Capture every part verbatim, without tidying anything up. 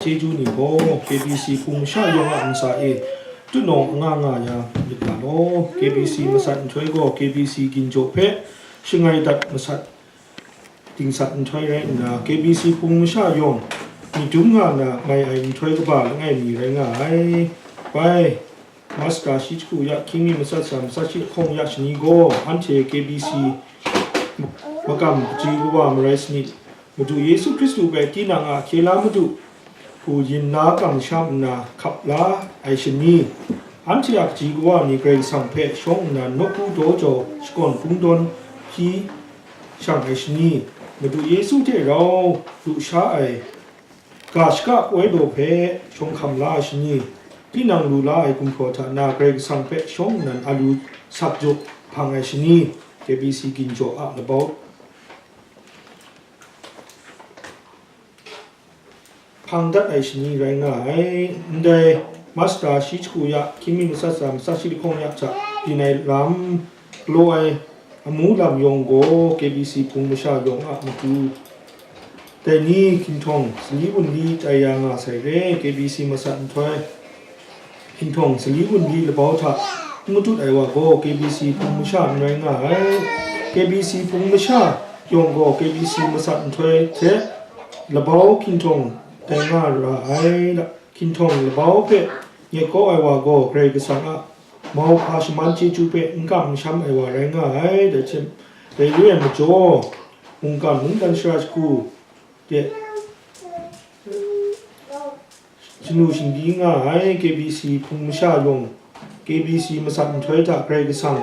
Chyeju ni gaw K B C hpung masha yawng a ntsa e tutnawng anga nga ya myit ga law. K B C masat nhtoi gaw K B C ginjaw hpe shangai dat masat dingsat nhtoi rai nna, K B C hpung masha yawng myit dum nga na mai ai nhtoi kaba langai mi rai nga ai. Bai, Masta shi jahku ya hkying mi matsat sa matsat shi lahkawng ya shani gaw, anhte K B C makam kaji kawa marai sanit. Madu Yesu Hkristu hpe tinang a hkye la Madu hku yin la kamsham nna hkap la ai shani, anhte a kaji kawa ni Karai Kasang hpe shawng nna nawku daw jaw shakawn kungdawn hpyi shang ai shani, Madu Yesu hte rau lu sha ai ga shaka poi daw hpe shawng hkam la ai shani, tinang lu la ai gumhpraw hta na Karai Kasang hpe shawng nnan a lu sak jaw hpang ai shani, K B C ginjaw a labau hpang dat ai shani rai nga ai. Ndai Masta shi jahku ya hkying mi matsat sa matsat shi lahkawng ya hta byin ai lam galaw ai amu lam yawng gaw K B C hpung masha yawng a matu dai ni hkinhtawng sali wunli tai ya nga sai re. K B C masat nhtoi hkinhtawng sali wunli labau hta n matut ai wa gaw K B C hpung masha n rai nga ai. K B C hpung masha yawng gaw K B C masat nhtoi hte labau hkinhtawng tai nga ra ai. Hkinhtawng labau hpe nyet kau ai wa gaw Karai Kasang a mauhpa shaman chyeju hpe n kam n sham ai wa rai nga ai. Dai hte, dai re ai majaw, mungkan mungdan shara shagu de shanu shingbyi nga ai. K B C hpung masha yawng K B C masat nhtoi hta Karai Kasang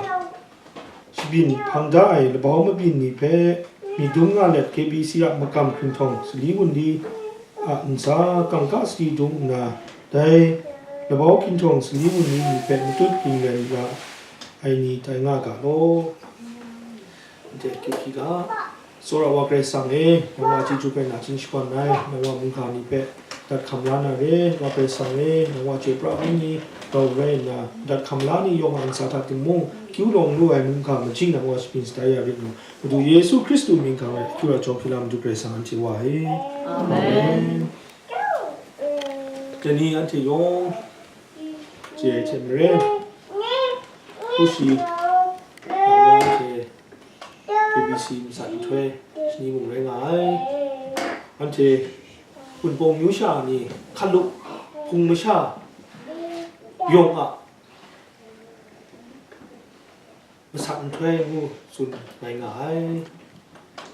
shabyin hpang da ai labau mabyin ni hpe myit dum nga let K B C a makam hkinhtawng sali wunli a ntsa kangka sadi dung nna, dai labau hkinhtawng sali wunli ni hpe matut byin rai ra ai ni tai nga ga law. Ndai hki hki ga, Tsawra wa Karai Kasang e, nang wa chyeju hpe nachying shakawn ai, nang wa mungga ni hpe dat hkam la na re, wa Karai Kasang e, nang wa chyoi pra ai ni rau rai nna, dat hkam la ni yawng a ntsa hta ting mung, kyu lawng lu ai mungga majing nang wa shabyin shatai ya rit nna, Madu Yesu Hkristu mying hkang e, akyu ra jawm hpyi la Madu Karai Kasang anhte wa e. Amen. Dai ni anhte yawng chye ai hte maren, hku shi, nang wa anhte K B C masat nhtoi shani mung rai nga ai. Anhte Wunpawng myu sha ni hkalup hpung masha yawng a masat nhtoi ngu tsun rai nga ai.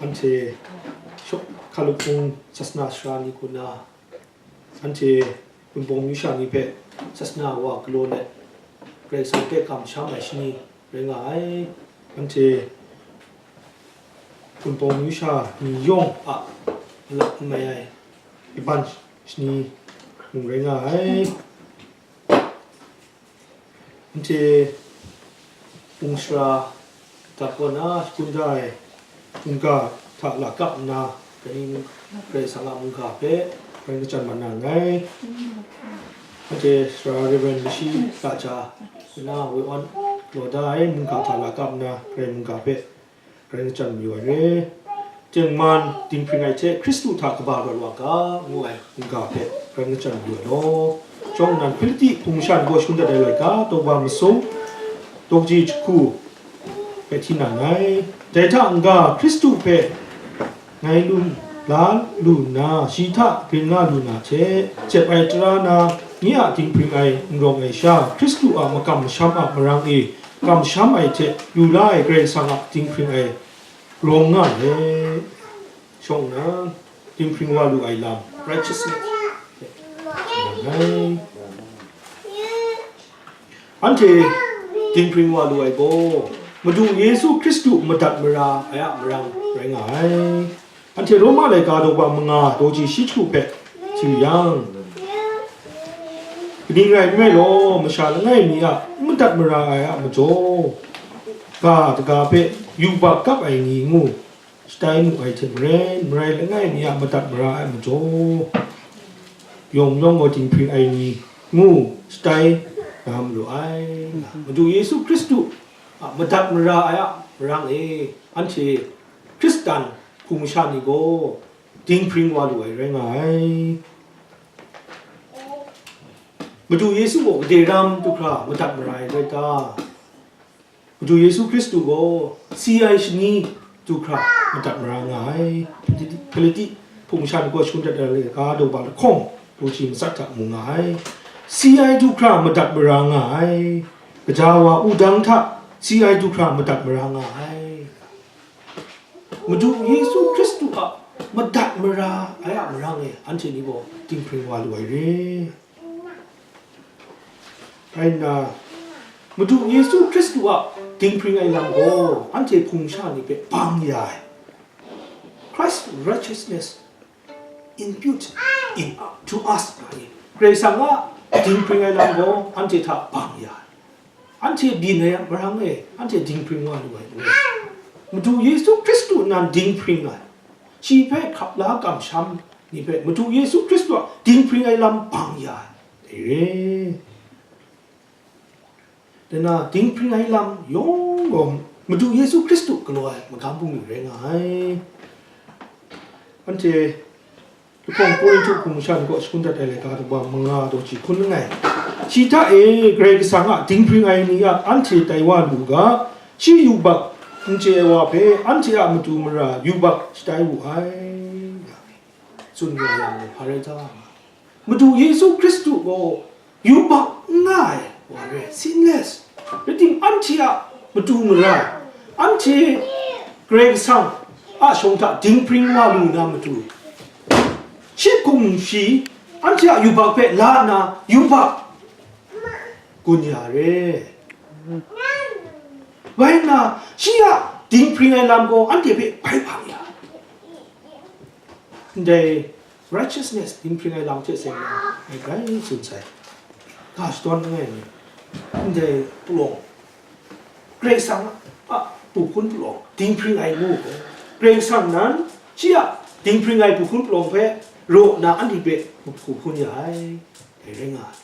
Anhte shawk hkalup hpung sasana sara ni hku na, anhte Wunpawng myu sha ni hpe sasana wa galaw let, Karai Kasang hpe kamsham ai shani rai nga ai. Anhte Wunpawng myu sha ni yawng a malap n mai ai laban shani mung rai nga ai. Anhte hpung sara gat kaw na shakun da ai mungga hta lakap nna, dai ni Karai Kasang a mungga hpe rai kachyan mat na nngai. Anhte sara Reverend Mashi Laja, na Woi Awn galaw da ai mungga hta lakap nna, Karai mungga hpe rai kachyan mayu ai re. Tengman dinghpring ai hte Hkristu hta kaba rawt wa ga, ngu ai mungga hpe rai kachyan mayu ai law. Shawng nnan Hpiliti hpung masha ni gaw shakun dat ai laika, daw ba masum, daw kaji jahku hpe hti na nngai. Dai hta n-ga Hkristu hpe ngai lu la lu nna, shi hta byin nga lu na hte, jep ai tara na, nye a dinghpring ai n rawng ai sha, Hkristu a makam masham a marang e, kamsham ai hte lu la ai Karai Kasang a dinghpring ai rawng nga let, shawng nna, dinghpring wa lu ai lam, righteousness, hte, ngai. Anhte dinghpring wa lu ai gaw, Madu Yesu Hkristu madat mara ai a marang rai nga ai. Anhte Roma laika daw ba manga daw ji shi jahku hpe hti yang, kaning rai nme law, masha langai mi a n madat mara ai a majaw, ga daga hpe yubak kap ai ni ngu shatai mu ai hte maren, marai langai mi a madat mara ai majaw, yawng yawng gaw dinghpring ai ni ngu shatai na malu ai. Madu Yesu Hkristu a madat mara ai a marang e, anhte Hkristan hpung masha ni gaw dinghpring wa lu ai rai nga ai. Madu Yesu gaw gade ram du hkra madat mara ai rai ta? Madu Yesu Hkristu gaw si ai shani du hkra madat mara nga ai. Galati hpung sha ni gaw shakun dat ai lega daw ba lahkawng daw shi matsat hta mu nga ai. Si ai du hkra madat mara nga ai. Gaja wa wudang hta si ai du hkra madat mara nga ai. Madu Yesu Hkristu a madat mara ai a marang e anhte ni gaw dinghpring wa lu ai re. Rai nna, Madu Yesu Hkristu a dinghpring ai lam gaw anhte hpung sha ni hpe bang ya ai. Christ righteousness impute in to us, nga ai. Karai Kasang a dinghpring ai lam gaw anhte hta bang ya ai. Anhte byin ai a marang e anhte dinghpring wa lu ai. Madu Yesu Hkristu nan dinghpring ai, shi hpe hkrap la kamsham ni hpe Madu Yesu Hkristu a dinghpring ai lam bang ya ai. Dai re. Dai na, dinghpring ai lam yawng gaw Madu Yesu Hkristu galaw ai magam bungli rai nga ai. Anhte lahkawng Korinhtu hpung sha ni kaw shakun dat ai laika daw ba manga daw shi hkun langai. Shi hta e Karai Kasang a dinghpring ai ni a anhte tai wa lu u ga, shi yubak n chye ai wa hpe anhte a matu mara yubak shatai wu ai. Tsun nga yang hpa rai ta? Madu Yesu Hkristu gaw yubak n nga ai wa re, sinless. Rai tim, anhte a matu mara, anhte Karai Kasang a shawng hta dinghpring wa lu na matu, shi hkum shi anhte a yubak hpe la nna yubak gun ya re. Rai nna, shi a dinghpring ai lam gaw anhte hpe bai hpang ya. Ndai righteousness dinghpring ai lam hte seng na, ngai grai tsun sai. Ga shadawn langai mi, ndai palawng, Karai Kasang a pu hpun palawng dinghpring ai ngu gaw, Karai Kasang nan shi a dinghpring ai pu hpun palawng hpe raw nna anhte hpe pu hpun ya ai, dai rai nga ai.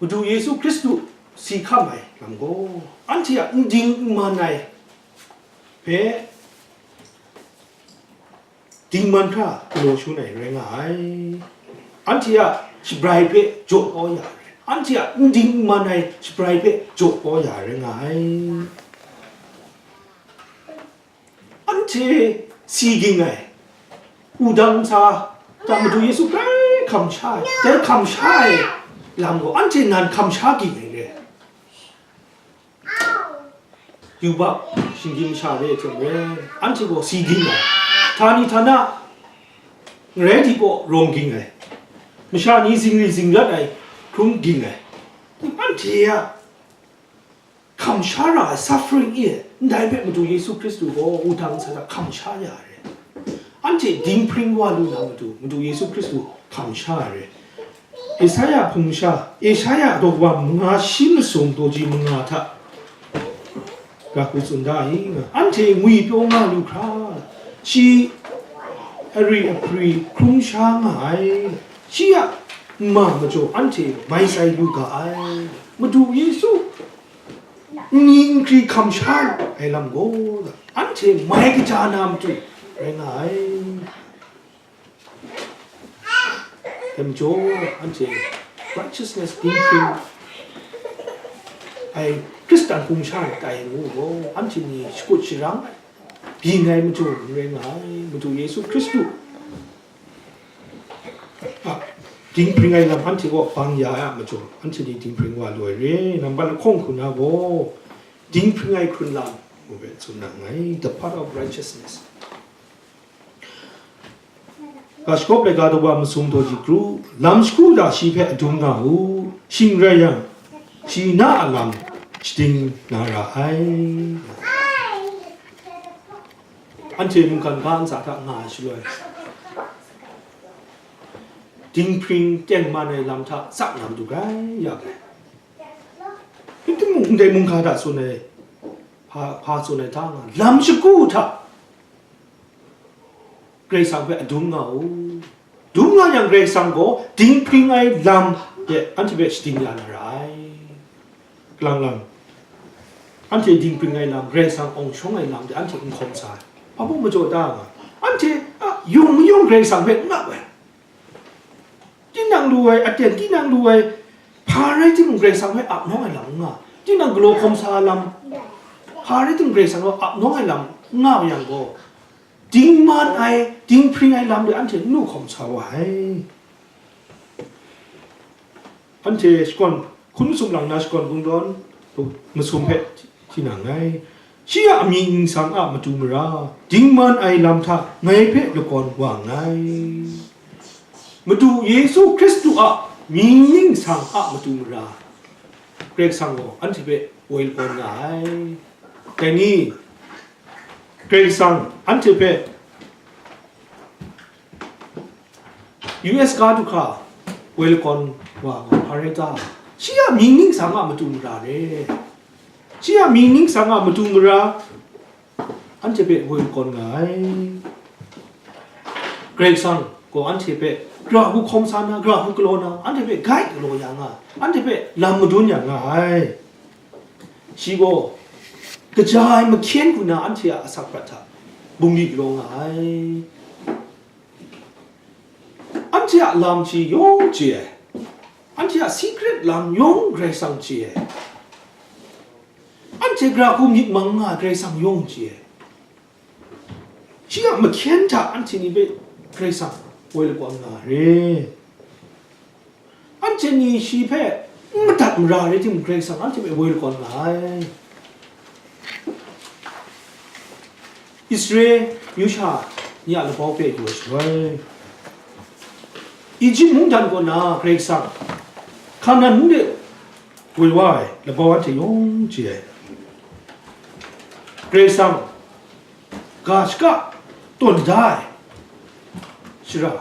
Madu Yesu Hkristu si hkam ai lam gaw, anhte a n ding n man ai hpe dingman hkra galaw shangun ai rai nga ai. Anhte a shabrai hpe jaw kau ya ai, anhte a n ding n man ai shabrai hpe jaw kau ya ai rai nga ai. Anhte si ging ai, wudang ntsa hta Madu Yesu grai hkam sha ai, dai hkam sha ai lam gaw anhte nan hkam sha ging ai re. Yubak shinggyim masha re ai hte maren, anhte gaw si ging ai, htani htana ngarai di kaw rawng ging ai, masha ni zingri zingrat ai hkrum ging ai, anhte a hkam sha ra ai suffering e, ndai hpe Madu Yesu Hkristu gaw wudang ntsa hta hkam sha ya ai re. Anhte dinghpring wa lu na matu, Madu Yesu Hkristu hkam sha ai re. Isaya hpung sha, Isaya daw wa manga shi masum daw ji manga hta, ga hku tsun da ai, anhte ngwi pyaw nga lu hkra, shi ari apri hkrum sha nga ai, shi a nma majaw anhte mai tsai lu ga ai. Madu Yesu n ni n hkri hkam sha ai lam gaw, anhte mai kaja na matu rai nga ai. Dai majaw, anhte righteousness dinghpring ai Hkristan hpung sha tai ngu gaw, anhte ni shakut sharang ai, byin ai majaw n rai nga ai. Madu Yesu Hkristu a dinghpring ai lam anhte kaw bang ya ai a majaw, anhte ni dinghpring wa lu ai re. Nambat lahkawng hku na gaw, dinghpring ai hkrun lam ngu hpe tsun na nngai, the path of righteousness. Ga shagawp laika daw wa masum daw ji kru, lam shagu hta shi hpe adum nga u, shing rai yang, shi na a lam shading na ra ai. Anhte mungkan ga ntsa hta nga ai shaloi, dinghpring tengman ai lam hta tsap na matu grai ya ai. Rai timung, ndai mungga hta tsun ai, hpa, hpa tsun ai hta nga, lam shagu hta Karai Kasang hpe adum nga u. Dum nga yang, Karai Kasang gaw dinghpring ai lam de anhte hpe shading ya na ra ai. Kalang lang, anhte dinghpring ai lam, Karai Kasang awng shawng ai lam de anhte n hkawm sa ai. Hpa mung majaw ta nga, Anhte a yung mayung Karai Kasang hpe n ap ai. Tinang lu ai, aten tinang lu ai, hpa rai timung Karai Kasang hpe ap nawng ai lam n nga. Tinang galaw hkawm sa lam, hpa rai timung Karai Kasang hpe ap nawng ai lam n nga yang gaw, dingman ai, dinghpring ai lam de anhte n lu hkawm sa wa ai. Anhte shakawn, hkun masum lang na shakawn kungdawn masum hpe hti nang ai. Shi a amying ningsang a matu mara, dingman ai lam hta ngai hpe lakawn wa nngai. Madu Yesu Hkristu a mying ningsang a matu mara, Karai Kasang gaw anhte hpe woi lakawn nga ai. Dai ni, Karai Kasang anhte hpe U S ga du hkra woi lakawn wa nga hpa rai ta? Shi a mying ningsang a matu mara re. Shi a mying ningsang a matu mara anhte hpe woi lakawn nga ai. Karai Kasang gaw anhte hpe gara hku hkawm sa na, gara hku galaw na, anhte hpe gai galaw ya nga, anhte hpe lam madun ya nga ai. Shi gaw kaja ai mahkyen hku na anhte a asak prat hta bungli galaw nga ai. Anhte a lam shi yawng chye ai. Anhte a secret lam yawng Karai Kasang chye ai. Anhte gara hku myit mang nga ai Karai Kasang yawng chye ai. Shi a mahkyen hta anhte ni hpe Karai Kasang woi lakawn nga re. Anhte ni shi hpe n madat mara rai timung, Karai Kasang anhte hpe woi lakawn nga ai. Israel myu sha ni a labau hpe galaw shaloi, Ijip mungdan kaw na Karai Kasang Hkanan mung de woi wa ai labau anhte yawng chye ai. Karai Kasang ga shaka tawn da ai shara,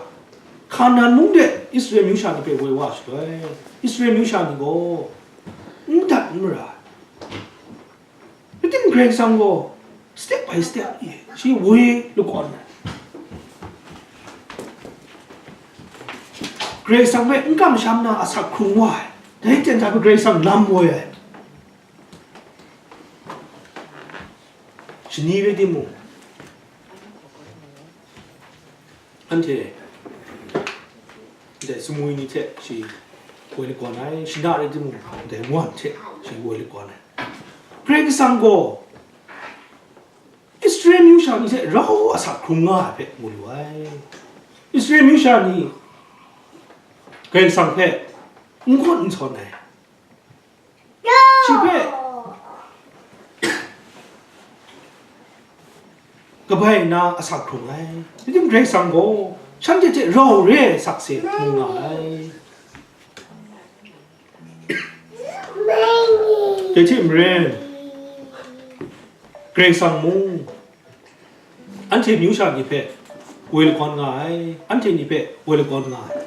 Hkanan mung de Israel myu sha ni hpe woi wa shaloi, Israel myu sha ni gaw n madat n mara ai. Rai timung, Karai Kasang gaw step by step e, shi woi lakawn ai. Karai Kasang hpe n kamsham na asak hkrung wa ai. Dai ten hta hpe Karai Kasang lam woi ai. Shani rai timung, anhte ndai sumwi ni hte shi woi lakawn ai, shana rai timung, ndai wan hte shi woi lakawn ai. Karai Kasang gaw Israel myu sha ni hte rau asak hkrung nga ai hpe mu lu ai. Israel myu sha ni Karai Kasang hpe n gawn n sawn ai. Shi hpe kabai nna asak hkrung ai. Rai timung, Karai Kasang gaw shanhte hte rau re ai sakse mu nga ai. Dai hte maren, Karai Kasang mung anhte myu sha ni hpe woi lakawn nga ai, anhte ni hpe woi lakawn nga ai.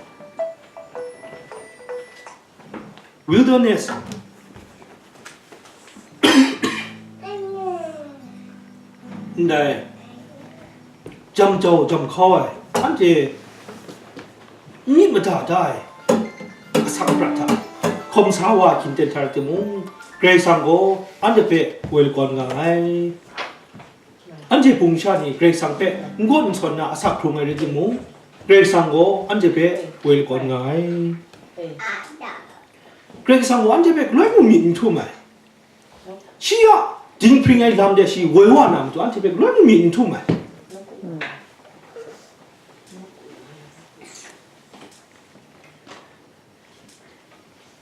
Wilderness ndai jam jau jam hkau ai, anhte n myit mada da ai asak prat hta hkawm sa wa hkinten hta rai timung, Karai Kasang gaw anhte hpe woi lakawn nga ai. Anhte hpung sha ni Karai Kasang hpe n gawn n sawn na asak hkrung ai rai timung, Karai Kasang gaw anhte hpe woi lakawn nga ai. Karai Kasang gaw anhte hpe galoi mung myit n htum ai. Shi a dinghpring ai lam de shi woi wa na matu, anhte hpe galoi mung myit n htum ai.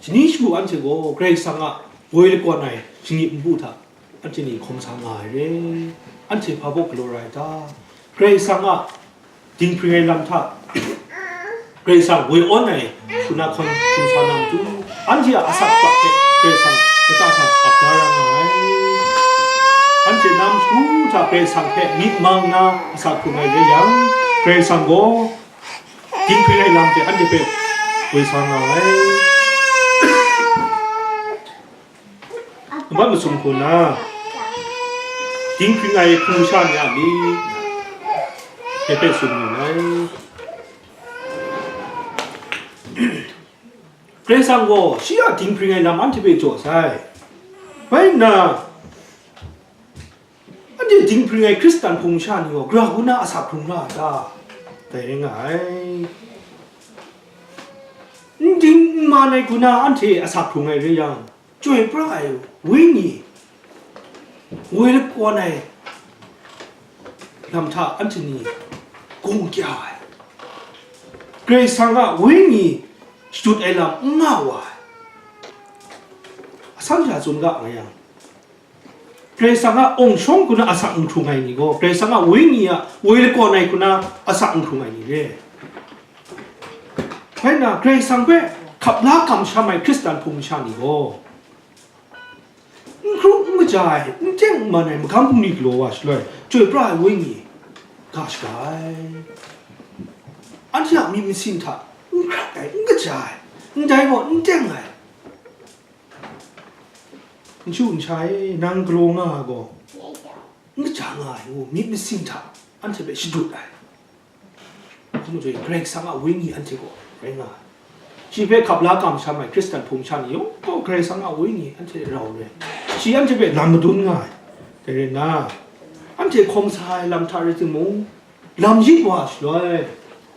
Shani shagu anhte gaw Karai Kasang a woi lakawn ai shinggyim npu hta anhte ni hkawm sa nga ai re. Anhte hpa baw galaw ra ai ta? Karai Kasang a dinghpring ai lam hta Karai Kasang woi awn ai hku na hkawm hkawm sa na matu, anhte a asak prat hpe Karai Kasang lata hta ap da ra nga ai. Anhte nam shagu hta Karai Kasang hpe myit mang nna asak hkrung ai rai yang, Karai Kasang gaw dinghpring ai lam hte anhte hpe woi sa nga ai. Nambat masum hku na, dinghpring ai hpung sha ni a myit hpe tsun nngai. Karai Kasang gaw shi a dinghpring ai lam anhte hpe jaw sai. Bai nna, Anhte dinghpring ai Hkristan hpung sha ni gaw, gara hku na asak hkrung ra a ta? Dai rai nga ai. N ding n man ai hku na anhte asak hkrung ai rai yang, Chyoi pra ai Wenyi woi lakawn ai lam hta anhte ni gumkya ai. Karai Kasang a Wenyi shadut ai lam n nga wa ai. Asan sha tsun ga nga yang, Karai Kasang a ong shawng hku na asak n hkrung ai ni gaw, Karai Kasang a Wenyi a woi lakawn ai hku na asak n hkrung ai ni re. Bai na, Karai Kasang hpe hkap la kamsham ai Hkristan hpung masha ni gaw, n hkru n kaja ai, n teng n man ai magam bungli galaw wa shaloi, chyoi pra ai Wenyi ga shaga ai. Anhte a myit masin hta n hkrak ai, n kaja ai, ndai gaw n teng ai. N chyu n sha e, nang galaw nga ai gaw, n kaja nga ai ngu, myit masin hta anhte hpe shadut ai. Hkum majaw, Karai Kasang a Wenyi anhte gaw rai nga ai. Shi hpe hkap la kamsham ai Hkristan hpung sha ni yawng gaw Karai Kasang a Wenyi anhte rau re. Shi anhte hpe lam madun nga ai. Dai rai nna, anhte hkawm sa ai lam hta rai timung, lam yit wa shaloi,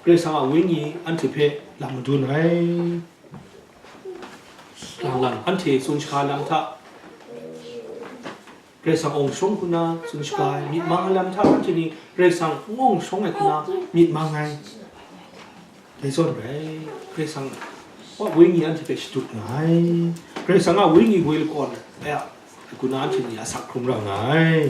Karai Kasang a Wenyi anhte hpe lam madun ai. Lang lang, anhte tsun shaga lam hta, Karai Kasang ong shawng hku na tsun shaga ai, myit mang ai lam hta, anhte ni Karai Kasang n ong shawng ai hku na myit mang ai. Dai zawn rai, Karai Kasang a Wenyi anhte hpe shadut nga ai. Karai Kasang a Wenyi woi lakawn ai a, hku na anhte ni asak hkrung ra nga ai.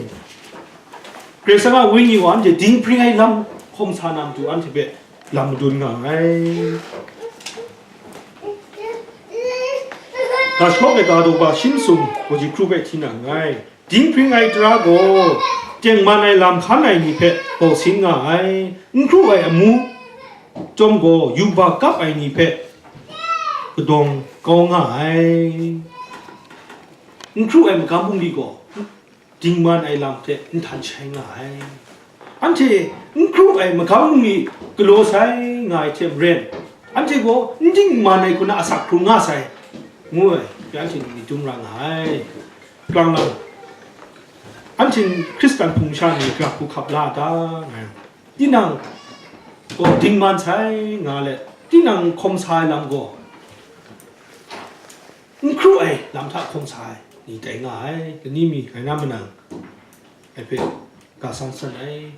Karai Kasang a Wenyi gaw anhte dinghpring ai lam hkawm sa na matu anhte hpe lam madun nga ai. Ga shakawn ai ga daw ga shi masum, kaji hkru hpe hti na nngai. Dinghpring ai tara gaw, tengman ai lam hkan ai ni hpe bau sin nga ai. N hkru ai amu chyawm gaw, yubak kap ai ni hpe kadawng kau nga ai. N hkru ai magam bungli gaw, dingman ai lam hte n htan shai nga ai. Anhte n hkru ai magam bungli galaw sai nga ai hte maren, anhte gaw n dingman ai hku na asak hkrung nga sai, ngu ai, anhte ni myit dum ra nga ai. Klang lang, anhte Hkristan hpung sha ni gara hku hkap la a ta? Nga ai. Tinang gaw dingman sai nga let, tinang hkawm sa ai lam gaw n hkru ai lam hta hkawm sa ai ni tai nga ai. Lani mi ngai na manang, ngai hpe ga san san ai.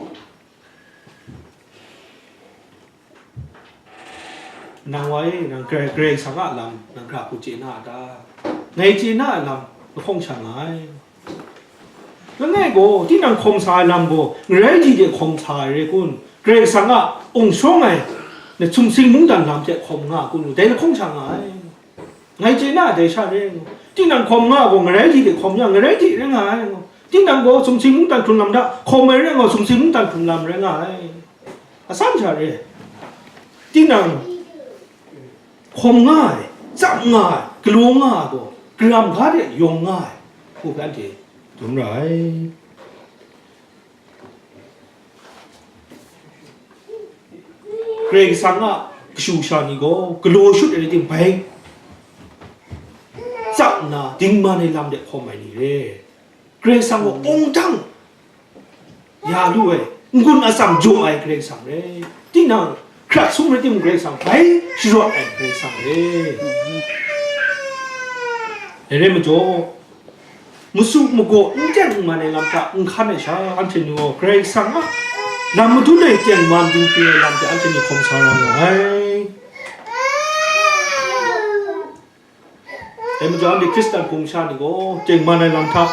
Nang wa e, nang Karai, Karai Kasang a lam nang gara hku chye na a ta? Ngai chye na a lam lahkawng sha nga ai. Langai gaw, tinang hkawm sa ai lam gaw, ngarai di de hkawm sa ai rai kun? Karai Kasang a ong shawng ai, na sumsing mungdan lam hte hkawm nga kun? Dai lahkawng sha nga ai. Ngai chye na dai sha re ngu. Tinang hkawm nga gaw, ngarai di de hkawm yang, ngarai di rai nga ai ngu. Tinang gaw sumsing mungdan hkrung lam hta hkawm ai rai nga, sumsing mungdan hkrung lam rai nga ai. Asan sha re. Tinang hkawm nga ai, tsap nga ai, galaw nga ai gaw, karam ga de yawng nga ai, ngu hpe anhte dum ra ai. Karai Kasang a kashu sha ni gaw galaw shut ai rai tim, bai tsap nna dingman ai lam de hkawm ai ni re. Karai Kasang gaw ongdang ya lu ai, n-gun atsam jaw ai Karai Kasang re. Tinang hkrat sung rai timung, Karai Kasang bai sharawt ai Karai Kasang re. Dai rai majaw, masu magaw n teng n man ai lam hta n hkan ai sha, anhte ni gaw Karai Kasang a lam madun ai tengman dinghpring ai lam hte anhte ni hkawm sa ra nga ai. Dai majaw, anhte Hkristan hpung sha ni gaw tengman ai lam hta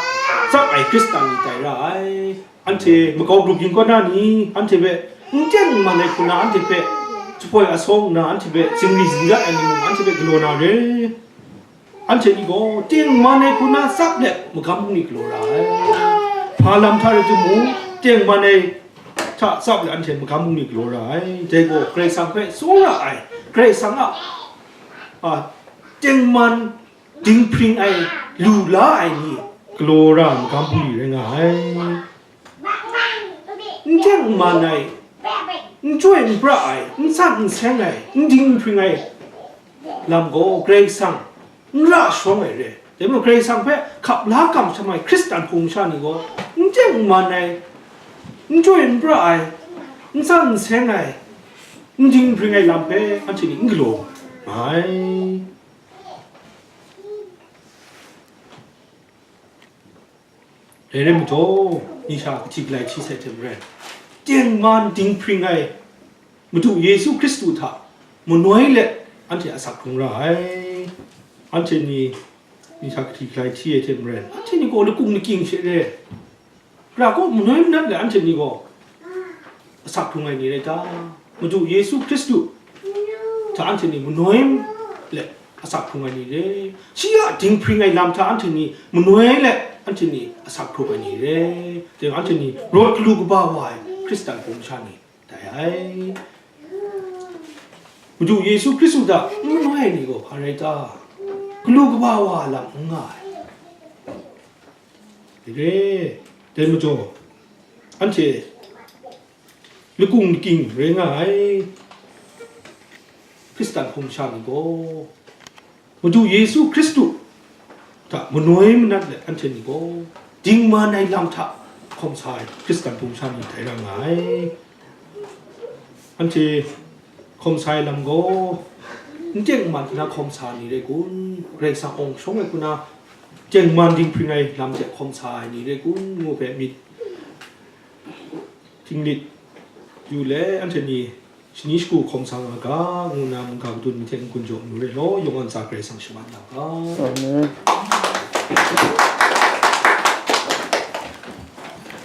tsap ai Hkristan ni tai ra ai. Anhte makau grup yin kaw na ni, anhte hpe n teng n man ai hku na anhte hpe jahpoi asawng nna, anhte hpe zingri zingrat ai ni mung, anhte hpe galaw na re. Anhte ni gaw tengman ai hku na tsap let magam bungli galaw ra ai. Hpa lam hta rai timung, tengman ai hta tsap let anhte magam bungli galaw ra ai. Dai gaw Karai Kasang hpe tsawra ai, Karai Kasang a, a, tengman dinghpring ai, lu la ai ni galaw ra ai magam bungli rai nga ai. N teng n man ai, n chyoi n pra ai, n san n seng ai, n ding n hpring ai lam gaw Karai Kasang n ra sharawng ai re. Dai majaw Karai Kasang hpe hkap la kamsham ai Hkristan hpung sha ni gaw, n teng n man ai, n chyoi n pra ai, n san n seng ai, n dinghpring ai lam hpe anhte ni n galaw ai. Rai rai majaw, ni sha kahti galai hti sai hte maren, tengman dinghpring ai Madu Yesu Hkristu hta manoi let anhte asak hkrung ra ai. Anhte ni, ni sha kahti galai hti ai hte maren, anhte ni gaw lakung lakying she re, Hkra kaw manoi manat let anhte ni gaw asak hkrung ai ni rai ta? Madu Yesu Hkristu hta anhte ni manoi let asak hkrung ai ni re. Shi a dinghpring ai lam hta anhte ni manoi let anhte ni asak hkrung ai ni re. Dai anhte ni rawt galu kaba wa ai Hkristan hpung sha ni dai ai. Madu Yesu Hkristu hta n manoi ai ni gaw hpa rai ta? Galu kaba wa ai lam n nga ai. Dai re, dai majaw, anhte lakung lakying rai nga ai Hkristan hpung sha ni gaw, Madu Yesu Hkristu hta manoi manat let anhte ni gaw, dingman ai lam hta hkawm sa ai Hkristan hpung sha ni dai ra nga ai. Anhte hkawm sa ai lam gaw, n teng n man hkuna hkawm sa ni rai kun? Karai Kasang awng shawng ai hkuna tengman dinghpring ai lam hte hkawm sa ai ni rai kun? Ngu hpe myit htinglit yu let, anhte ni shani shagu hkawm sa nga ga, ngu nna mungga madun ni hte n-gun jaw n-gun rai law, yawng a ntsa Karai Kasang shaman nga ga. Amen.